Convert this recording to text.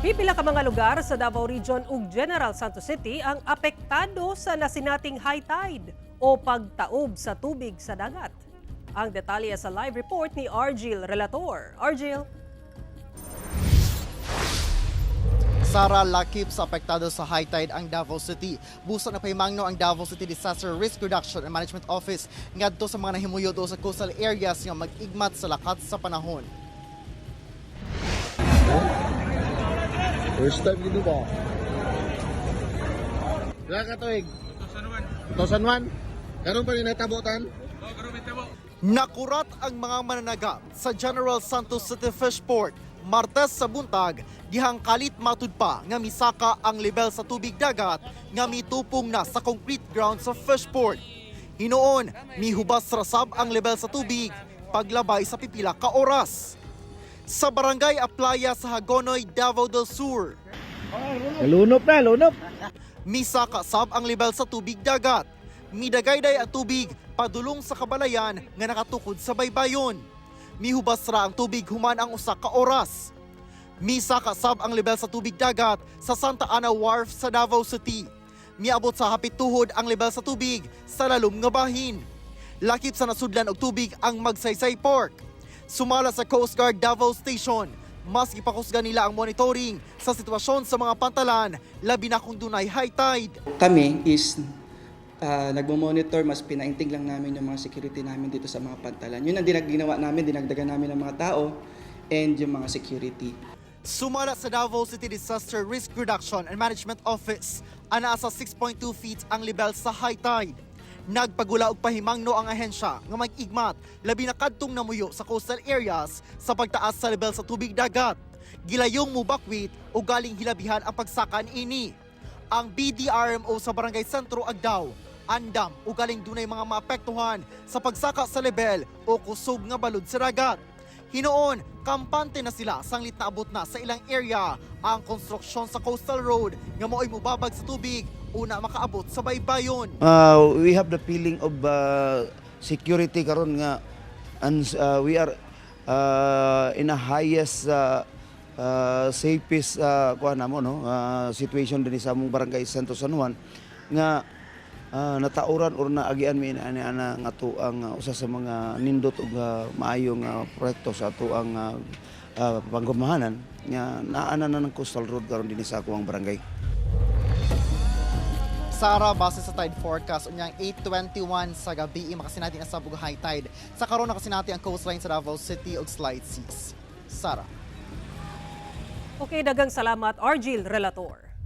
Pipila ka mga lugar sa Davao Region ug General Santos City ang apektado sa nasinating high tide o pagtaob sa tubig sa dagat. Ang detalye sa live report ni Argil Relator. Argil? Sara, lakip sa apektado sa high tide ang Davao City. Busa na pahimangno ang Davao City Disaster Risk Reduction and Management Office ngadto sa mga nahimuyo do sa coastal areas nga mag-igmat sa lakat sa panahon. First time dito ba? Wala ka tuig? 2001. 2001? Karon pa rin natabotan? Nakurat ang mga mananaga sa General Santos City Fishport Martes sa buntag dihang kalit matud pa nga misaka ang level sa tubig dagat nga mitupong na sa concrete ground sa fishport. Hinuon, mihubas rasab ang level sa tubig paglabay sa pipila ka oras. Sa Barangay Aplaya sa Hagonoy, Davao del Sur, Lunop na, lunop. Misaka sab ang level sa tubig dagat. Midagayday ang tubig padulong sa kabalayan nga nakatukod sa baybayon. Mihubas ra ang tubig human ang usa ka oras. Misaka sab ang level sa tubig dagat sa Santa Ana Wharf sa Davao City. Miabot sa hapit tuhod ang level sa tubig sa lalom nga bahin. Lakip sa nasudlan og tubig ang Magsaysay Park. Sumala sa Coast Guard Davao Station, mas gipakusgan nila ang monitoring sa sitwasyon sa mga pantalan, labi na kung dunay high tide. Kami is nagmo-monitor, mas pinainting lang namin yung mga security namin dito sa mga pantalan. Yun ang ginawa namin, dinagdagan namin ng mga tao and yung mga security. Sumala sa Davao City Disaster Risk Reduction and Management Office, anaa sa 6.2 feet ang level sa high tide. Nagpagula og pahimangno ang ahensya nga mag-igmat labi na kadtong namuyo sa coastal areas sa pagtaas sa level sa tubig dagat. Gilayong mubakwit o galing hilabihan ang pagsakan ini. Ang BDRMO sa Barangay Sentro Agdao, andam o galing dunay mga maapektuhan sa pagsaka sa level o kusog nga balod sa dagat. Hinuon, kampante na sila sanglit naabot na sa ilang area ang konstruksyon sa coastal road nga mao'y mubabag sa tubig una makaabot sa baybayon. We have the feeling of security karon nga and we are in a highest safest kuan namo no situation dinhi sa among Barangay Santo San Juan nga natauran or naagian mi ani ana nga ang usa sa mga nindot ug maayong proyekto sa atoang panggamahanan nga naa na ng coastal road karon dinhi sa akong barangay. Sara, base sa tide forecast, unyang 8:21 sa gabi, makasinati ang sabog high tide. Sa karon nakasinati ang coastline sa Davao City og slight seas. Sara. Okay, dagang salamat, Argil Relator.